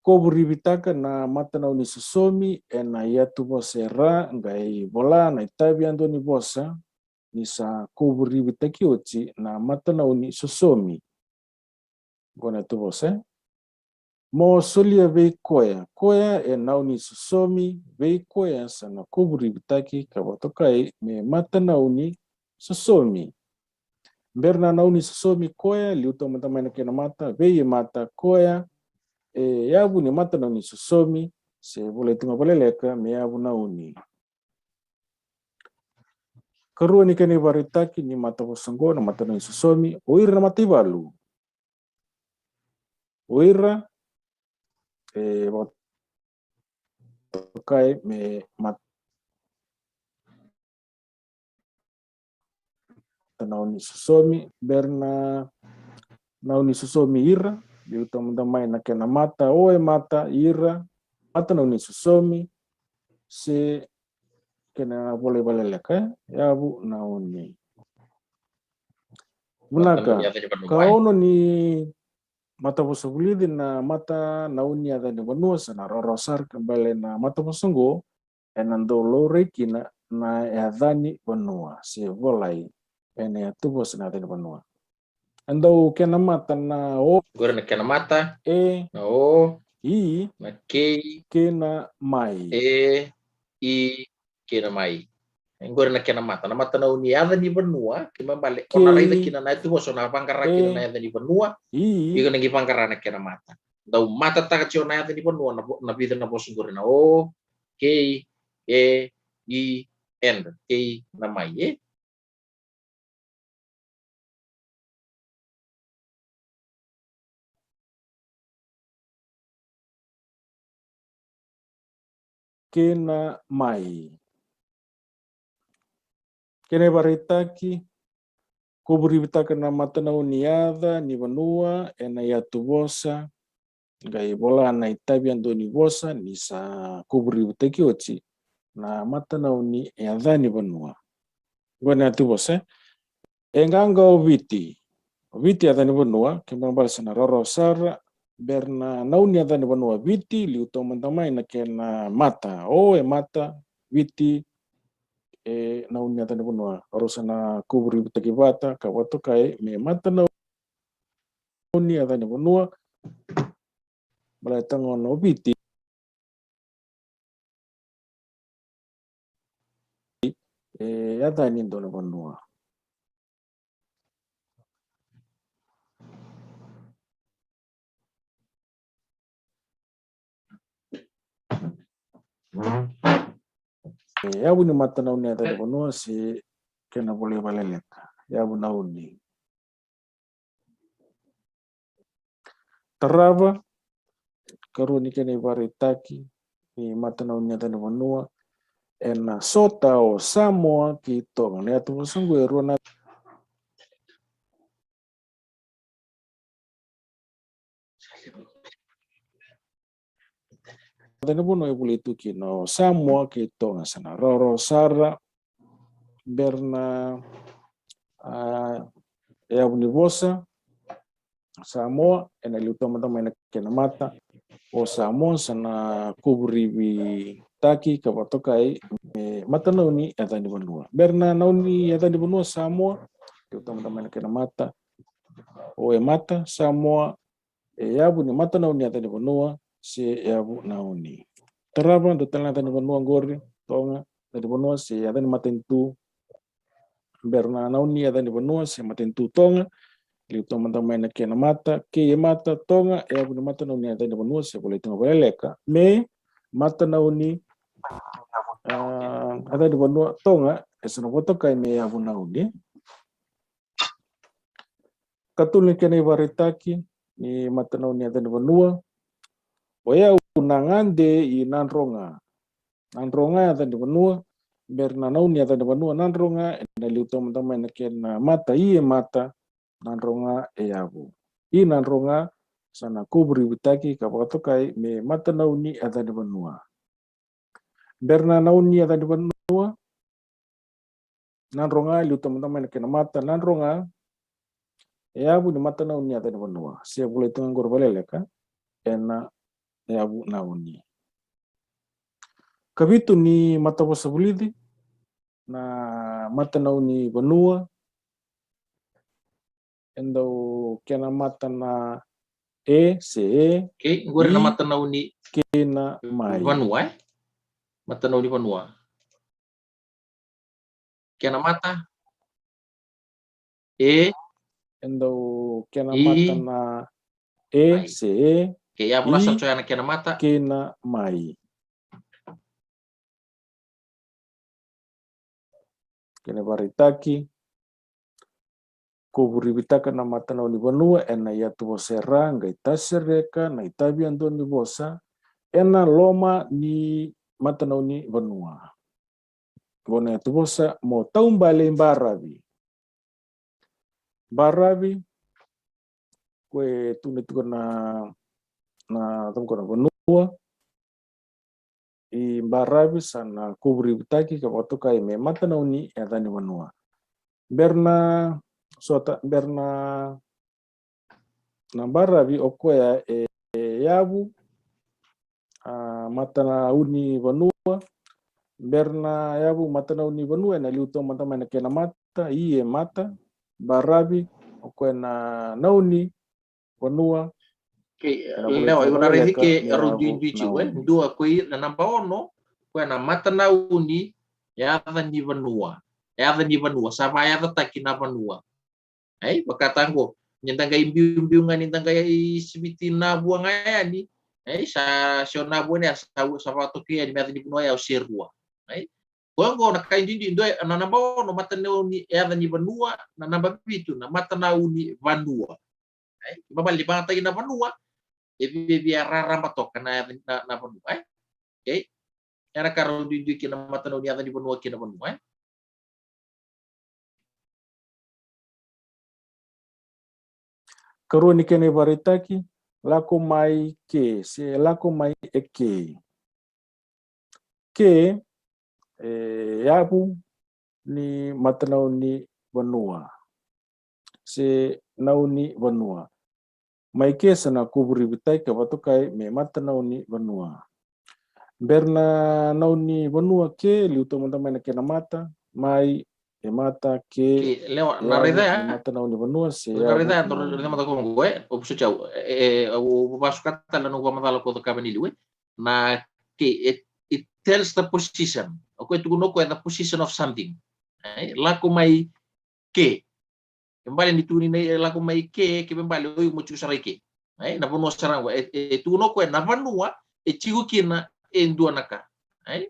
ko vurivitaka na matanauni sosomi ena iyatuvosa e ra, qai vola na itavi yadua ni vosa, ni sa ko vurivitaki oti na matanauni sosomi. Qo na iyatuvosa, e? Mo solia vei koya, koya e nauni sosomi, vei koya sa na ko vurivitaki ka vakatokai me matanauni sosomi. Bera na nauni sosomi koya, liu taumada mai na kena mata, vei e mata, koya e yavu ni matanauni sosomi, se volai tu ga vakaleleka me yavu nauni. Karua ni kena ivakaraitaki ni matavosa qo, na matanauni sosomi, o ira na mataivalu. O ira, e, vakatokai me mat-, matanauni sosomi, bera na nauni sosomi ira, liu taumada mai na kena mata, o e mata, ira, matanauni sosomi, se kena volai valeleka, e? Yavu, nauni. Vinaka. Matanauni yaca ni vanua, ka e? Ono ni matavosa vulici na matanauni yaca ni vanua, sa na rawarawa sara ka bale na matavosa oqo, ena dau laurai kina na yaca ni vanua, se volai ena yatuvosa na yaca ni vanua. E dau kena mata na o. Qori na kena mata. E. Na o. I. Na kei. Kei na mai. E, i, kei na mai. E qori na kena mata. Na matanauni yaca ni vanua, kei mai bale, o na raica kina na yatuvosa, o na vaqara kina na yaca ni vanua. I. Iko na qai vaqara na kena mata. Dau matataka tiko na yaca ni vanua, na vo-, na vica na vosa qori na o, kei, e, i, and, kei na mai, e? Kei na mai. Kena ivakaraitaki, kovurivitaka na matanauni yaca ni vanua ena yatuvosa, qai vola na itavi yadua ni vosa ni sa kovurivitaki oti na matanauni yaca ni vanua. Qo na yatuvosa, e? E qaqa o Viti. O Viti yaca ni vanua, kena ibalebale sa na rawarawa sara, bera na nauni yaca ni vanua Viti, liu taumada mai na kena mata. O e mata, Viti, e nauni yaca ni vanua. Rau sa na kovurivitaki vata, ka vakatokai me matanauni yaca ni vanua. Baleta gona o Viti e yaca ni dua na vanua. E yavu ni matanauni yaca ni vanua se kena volai valeleka. Yavu nauni. Tarava, karua ni kena ivakaraitaki ni matanauni yaca ni vanua, ena sota o Samoa kei Toga. Na yatuvosa qo e rua na yaca ni vanua e volai tu kina o Samoa kei Toga, sa na rawarawa sara, bera na, a, yavu ni vosa Samoa, ena liu taumada mai na kena mata. O Samoa sa na kovurivitaki ka vakatokai me matanauni yaca ni vanua. Bera na nauni yaca ni vanua Samoa, liu taumada mai na kena mata. O e mata, Samoa, e yavu ni matanauni yaca ni vanua se yavu nauni. Tarava, dua tale na yaca ni vanua qori, Toga, yaca ni vanua se yaca ni matanitu. Bera na nauni yaca ni vanua se matanitu Toga, liu taumada mai na kena mata. Kei e mata, Toga, e yavu ni matanauni yaca ni vanua se volai tu ga valeleka me matanauni, a, yaca ni vanua Toga, e sa na vakatokai me yavu nauni. Katolu ni kena ivakaraitaki ni matanauni yaca ni vanua. O yau na gade i Nadroga. Nadroga yaca ni vanua, bera na nauni yaca ni vanua Nadroga, ena liu taumada mai na kena mata, i e mata, Nadroga e yavu. I Nadroga, sa na kovurivitaki ka vakatokai me matanauni yaca ni vanua. Bera na nauni yaca ni vanua Nadroga, liu taumada mai na kena mata Nadroga, e yavu ni matanauni yaca ni vanua. Se volai tu ga qori valeleka ena yavu nauni. Kavitu ni matavosa vulici na matanauni vanua, e dau kena mata na e se e. Kei qori na i, matanauni kei na mai. Vanua, e? Matanauni vanua. Kena mata e. E dau kena i, mata na e, mai, se e. Kei a vula i, sa coya na kena mata kei na mai. Kena ivakaraitaki, kovurivitaka na matanauni vanua ena yatuvosa e ra, qai tasereka na itavi yadua ni vosa ena loma ni matanauni vanua. Qo na yatuvosa, mo taubale i baravi. baravi, ko e tu na tiko na, na cava ko na vanua. I baravi sa na kuvurivitaki ka vakatokai me matanauni e yaca ni vanua. Bera na sota, bera na, na baravi o koya e, e yavu, a, matanauni vanua. Bera na yavu matanauni vanua, ena liu taumada mai na kena mata, i e mata, baravi o koya na nauni vanua. Kei, ena vula lewa, iko na raici ke rau duidui tiko, e? Dua ko i na naba ono, ko e na matanauni, yaca ni vanua. Yaca ni vanua, sa vakayacataki na vanua. Ai, vakataqo, ni da qai biubiu ga, ni da qai siviti na vua ga yani. Ai, sa, sa na vua ni, sa, sa vakatokai yani, me yaca ni vanua ya o Serua. Ai, ko qo na kai duidui, dua, na naba ono, matanauni, yaca ni vanua, na naba vitu, na matanauni vanua. Ai, kena ibalebale ni vakayagataki na vanua, e via, via raraba toka na, na, na vanua, e? Okei? Era ka rau duidui kina na matanauni yaca ni vanua kei na vanua, e? Karua ni kena ivakaraitaki, lako mai ke, se lako mai e ke. Ke, e yavu ni matanauni vanua. Se nauni vanua. Mai ke sa na kuvurivitaki ka vakatokai me matanauni vanua. Bera na nauni vanua ke, liu taumada mai na kena mata, mai e mata ke, ke, lewa, na raica ya, matanauni vanua, se na raica ya, dou raica mada ko qo, e, o pusu jau, e, e, o, o vasu ka tale na noqu vakamacala ko cakava ni liu, e. Na ke, it, it tells the position. O koya e tukuna o koya the position of something. Ai, lako mai ke. Kena ibalebale ni tukuni na lako mai ke, kena ibalebale o iko mo tiko sara i ke. Ai, na vanua sara qo, e, e tukuna o koya na vanua e tiko kina e dua na ka. Ai.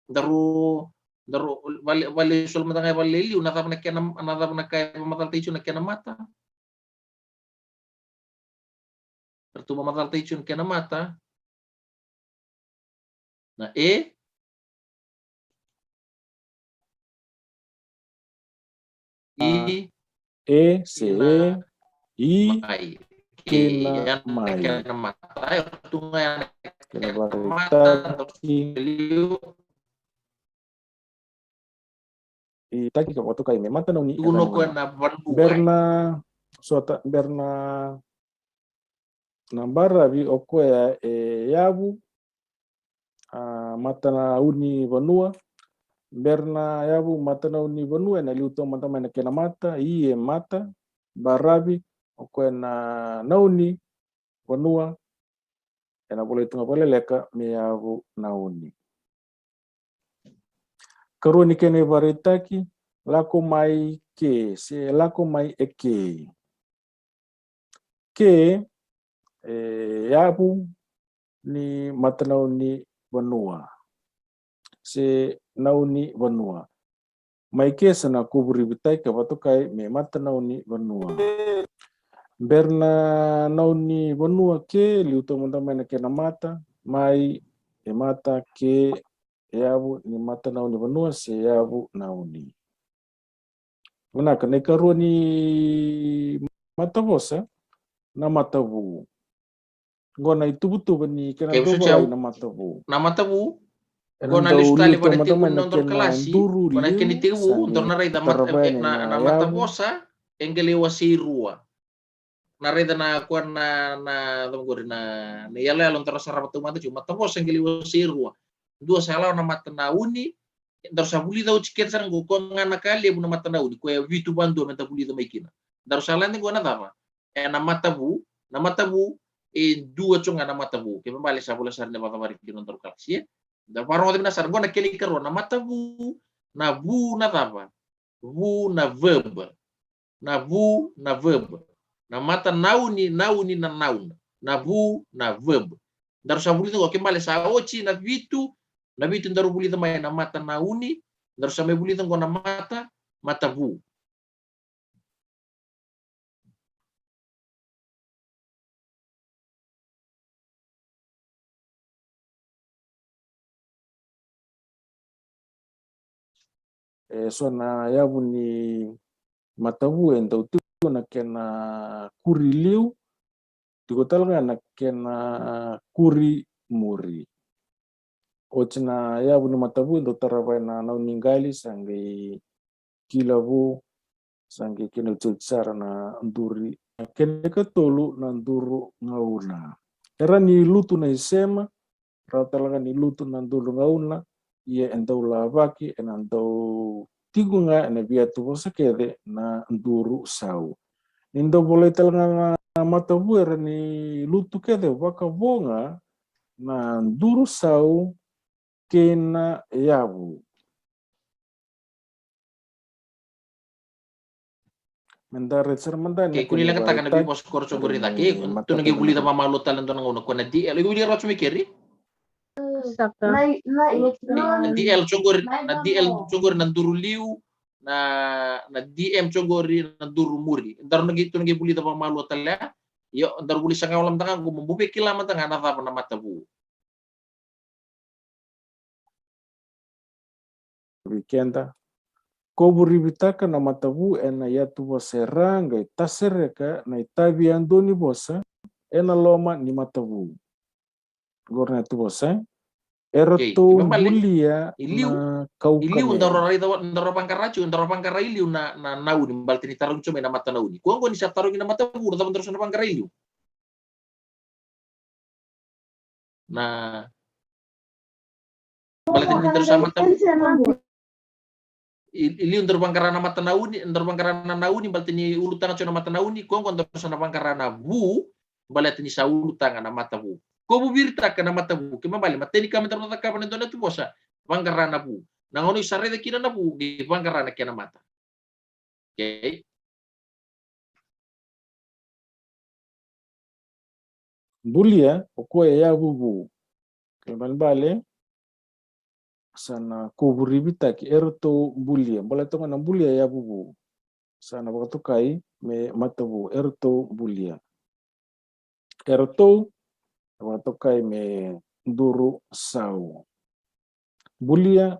Daru, daru vale, vale, solo mada ga e vale liu, na cava na kena, na cava na ka e vakamacalataki tiko na kena mata. Ratou vakamacalataki tiko na kena mata. Na e. I. E, se e, i, mai. Kena mai. Kena mata, e tu ga ya na kena mata, kena mata, liu. I taki ka vakatokai me matanauni. Tukuna o koya na vanua. Bera na sota, bera na, na baravi o koya e yavu, a, matanauni vanua. Bera na yavu matanauni vanua, ena liu taumada mai na kena mata, i e mata, baravi o koya na nauni vanua, ena volai tu ga vakaleleka me yavu nauni. Karua ni kena ivakaraitaki, lako mai ke, se lako mai e ke. Ke, e yavu ni matanauni vanua. Se nauni vanua. Mai ke sa na kuvurivitaki ka vakatokai me matanauni vanua. Bera na nauni vanua ke, liu taumada mai na kena mata, mai e mata ke, e yavu ni matanauni vanua se yavu nauni. Vinaka, na ikarua ni matavosa, na matavu. Qo na ituvatuva ni kena dau volai na matavu. Na matavu. Qo na lesu tale vata tiko na nodaru kalasi. Qo na kena itekivu, daru na raica na matavosa e qai lai wasei rua. Na raica na koya na, na cava qori na, na iyaloyalo daru sarava taumada tiko, matavosa e qai lai wasei rua. Dua sa lawa na matanauni, daru sa vulica oti kece sara qo, koya ga na ka levu na matanauni, koya vitu vadua meda vulica mai kina. Daru sa lade qo na cava? E na matavu, na matavu, e dua tiko ga na matavu. Kena ibalebale sa voleka sara ni vakacavari kina nodaru kalasi, e? Da vakarogoca vinaka sara, qo na kena ikarua, na matavu, na vu na cava? Vu na verb. Na vu na verb. Na matanauni, nauni na noun. Na vu na verb. Daru sa vulica qo, kena ibalebale sa oti na vitu, na vitu daru vulica mai na matanauni, daru sa mai vulica qo na mata, matavu. E so na yavu ni matavu e dau tiko na kena kuri liu, tiko tale ga na kena kuri muri. Oti na yavu ni matavu e dau tarava ena nau ni qali, sa qai kilavu, sa qai kena iotioti sara na duri. Na kena ikatolu na duru gauna. Era ni lutu na isema, rawa tale ga ni lutu na duru gauna, ia e dau lavaki, ena dau tiko ga ena veiyatuvosa kece na duru sau. Ni dau volai tale ga na matavu, era ni lutu kece vakavo ga na duru sau kei na yavu. Meda raica sara mada na kena ivakaraitaki. Okei, kua ni leqataka na veivosa qori, sa qori cake. Tou na qai vulica vakamalua tale e dua na gauna, ko na D L. Iko vulica rawa tu mai keri? Saka. Na D L sa qori, na D L sa qori na duru liu, na, na D M sa qori na duru muri. Daru na qai, tou na qai vulica vakamalua tale, a? Io, daru vuli saga wale mada ga qo mo bau via kila mada ga na cava na matavu. Vei keda. Kovu rivitaka na matavu ena iyatuvosa era qai tasereka na itavi yadua ni vosa ena loma ni matavu. Qori na iyatuvosa, e? Okei, eratou bulia na kaukamea. I liu, daru raica, daru vaqara tiko, daru vaqara i liu na, na nauni, baleta ni tarogi tiko mai na matanauni. Kua qo ni sa tarogi na matavu, na cava daru sa na vaqara i liu? Na, baleta ni daru sa mata, i, i liu daru vaqara na matanauni, daru vaqara na nauni, baleta ni ulutaga tiko na matanauni, kua qo daru sa na vaqara na vu, baleta ni sa ulutaga na matavu. Kovu viritaka na matavu, kena ibalebale, matai ni ka me daru na cakava ena dua na iyatuvosa, vaqara na vu. Na gauna o sa raica kina na vu, qai vaqara na kena mata. Okei. Bulia, o koya e yavu vu. Kena ibalebale, sa na kovu rivitaki, eratou bulia. Baleta ga na bulia e yavu vu. Sa na vakatokai me matavu, eratou bulia. Eratou, vakatokai me duru sau. Bulia,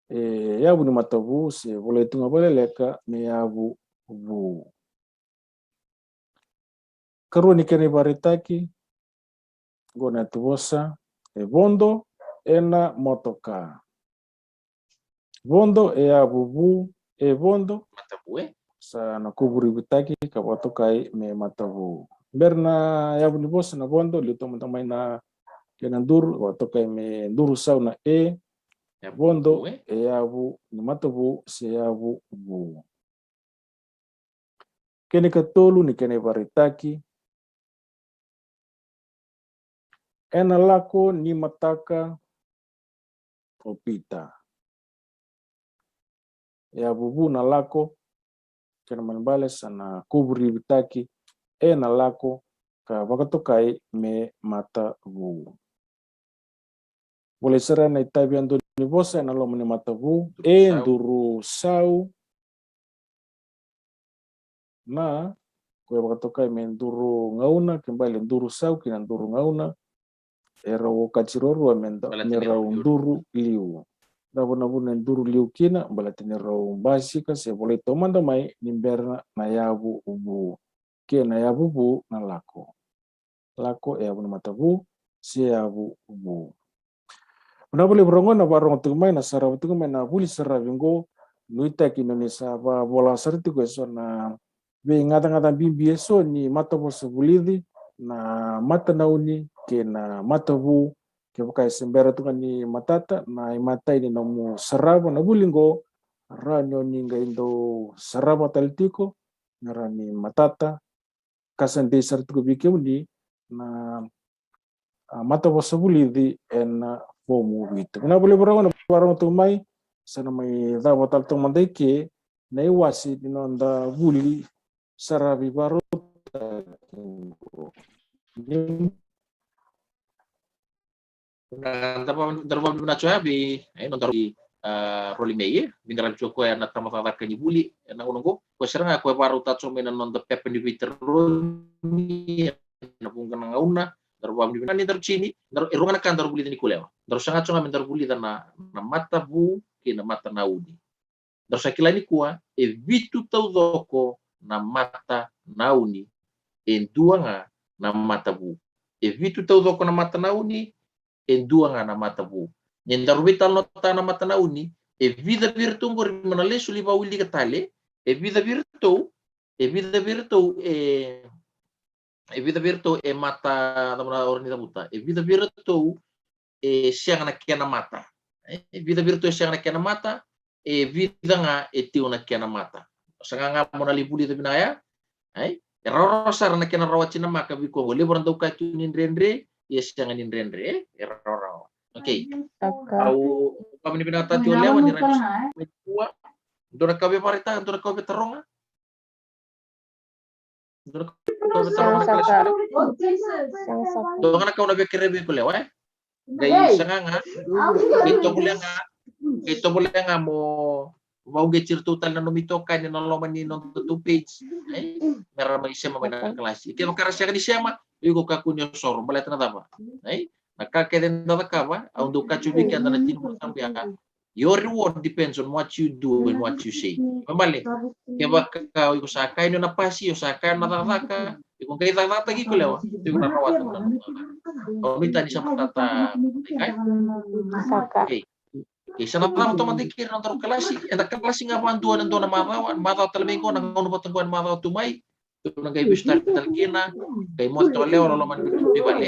e yavu ni matavu, se volai tu ga vakaleleka me yavu vu. Karua ni kena ivakaraitaki, qo na iyatuvosa, e vodo ena motoka. Vodo e yavu vu, e vodo. Matavu, e? Sa na kovu rivitaki ka vakatokai me matavu. Bera na yavu ni vosa na vodo, liu toka mada mai na kena duru, vakatokai me duru sau na e. Yavu vu, e? Vodo e yavu ni matavu se yavu vu. Kena ikatolu ni kena ivakaraitaki. Ena lako ni mataka o Pita. E yavu vu na lako, kena ibalebale sa na kovu rivitaki, ena lako ka vakatokai me matavu. Volai sara na itavi yadua ni vosa ena loma ni matavu, e duru sau. Na, koya vakatokai me duru gauna, kena ibalebale duru sau kei na duru gauna, erau okati ruarua me da, me rau duru liu. Cava na vuna e duru liu kina? Baleta ni rau basika se volai taumada mai ni bera na yavu vu. Kei na yavu vu na lako. Lako e yavu ni matavu se yavu vu. Vinaka vakalevu, rau na vakarorogo tiko mai, na sarava tiko mai na vuli saravi qo. Nuitaki ni o ni sa vakavola sara tiko eso na veigacagaca bibi eso ni matavosa vulici, na matanauni kei na matavu. Kevaka e se bera tu ga ni matata na imatai ni nomu sarava na vuli qo, rawa ni o ni qai dau sarava tale tiko, na rawa ni matata ka sa dei sara tiko vei kemuni na, a, matavosa vulici ena fomu vitu. Vinaka vakalevu, rau na vakarorogo tiko mai, sa na mai cava tale toka mada i ke na iwase ni noda vuli saravi vakarautaki. Na, daru va-, daru vakavinavinaka tiko ya vei, e, nodaru, a, Roli Mei, e, veiqaravi tiko o koya na tabacakacaka ni vuli ena gauna oqo. Koya sara ga koya e vakarautaka tiko mai na noda pepa ni veitarogi ena vuqa na gauna. Daru vakavinavinaka ni daru tini, daru, e rua ga na ka daru vulica nikua, lewa. Daru saga tiko ga me daru vulica na, na matavu kei na matanauni. Daru sa kila nikua, e vitu taucoko na mata na auni, e dua ga na mata vu. E vitu taucoko na mata na auni, e dua ga na mata vu. Ni daru veitalanoataka na mata na auni, e vica vei iratou oqori, meu na lesu li vakawilika tale, e vica vei iratou, e vica vei iratou, e, e vica vei iratou e mata, cava na ora ni cavuta, e vica vei iratou e sega na kena mata. E, e vica vei iratou e sega na kena mata, e vica ga e tiko na kena mata. O saga ga mo na lai vulica vinaka ya. Ai, e rawarawa sara na kena rawati na maka vei koya oqo. Levu era dau kaya tu ni dredre, ia e sega ni dredre, e, e rawarawa. Okay. Saka. Au vakavinavinakataka tiko Lewa ni rawa ni sa mai kua. Dua na ka via vakaraitaka, dua na ka via taroga. Dua na ka via taroga na kalasi. Sega, saka. Dua ga na ka au na via kerea vei iko Lewa, e? Qai saga ga, qai tovolea ga, qai tovolea ga mo vakauqeti iratou tale na nomu itokani ena loma ni nodatou page, e? Me ra mai sema mai na kalasi. Kevaka ra sega ni sema, iko kakua ni o soro, baleta na cava? E? Na ka kece eda cakava, au dau kaya tiko vei keda na tini bula tabu ya. Your reward depends on what you do and what you say. Mai bale, kevaka o iko sa kaya ni o na pasi, o sa kaya na cakacaka, iko qai cakacakataki iko Lewa, iko na rawata na nomu cakacaka. Au nuitaka ni sa matata, e? Saka. Okay. Okay, sa na cava tomata kina na nodaru kalasi, eda kalasi ga vakadua ena dua na macawa, macawa tale mai qo, na gauna vata qo ena macawa tu mai, tou na qai veisotari tale kina, qai moce o Lewa loloma ni veivale.